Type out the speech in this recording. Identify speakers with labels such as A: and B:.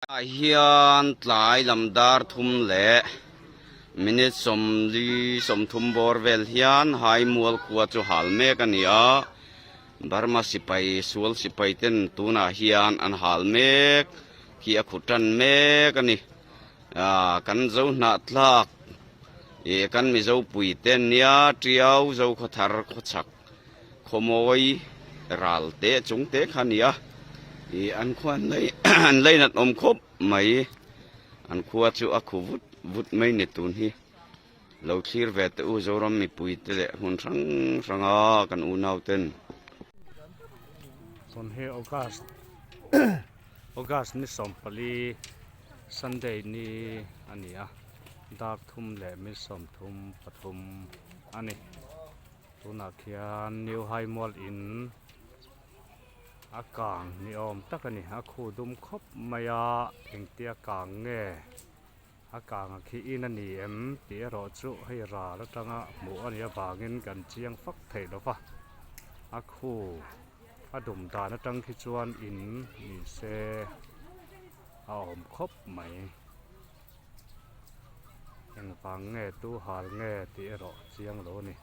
A: Ah hian tlai lam dar thum leh minute sawmli sawmthum bawr vel hian Haimual khua chu hal mek a ni a, Burma sipai sual sipai ten tunah hian an hal mek khi a khuh tan mek a ni. Ah kan zo hnahtlak ih kan Mizo pui te nia Tiau Zokhawthar khawchhak. Khawmawi ral te chung te kha a ni a, ih an khua an lei an leinat awm khawp mai, an khua chu a khu vut vut mai ni tun hi, lo thlir ve teh u Zoram mipui te leh hmun hrang hrang a kan unau ten.
B: Tun hi August August ni 14 Sunday ni a ni a, dar thum leh mi 33 a ni. Tunah khian New Haimual in a kang ni awm tak a ni. A khu dum khawp mai a, engtia kang nge a kang a khi in a ni em tih erawh chu hei ral atanga hmuh a nih avangin kan chiang fak theih lo va. A khu a dum dan atang khi chuan in ni se a awm khawp mai. Engvang nge tu hal nge tih erawh chiang lo a ni.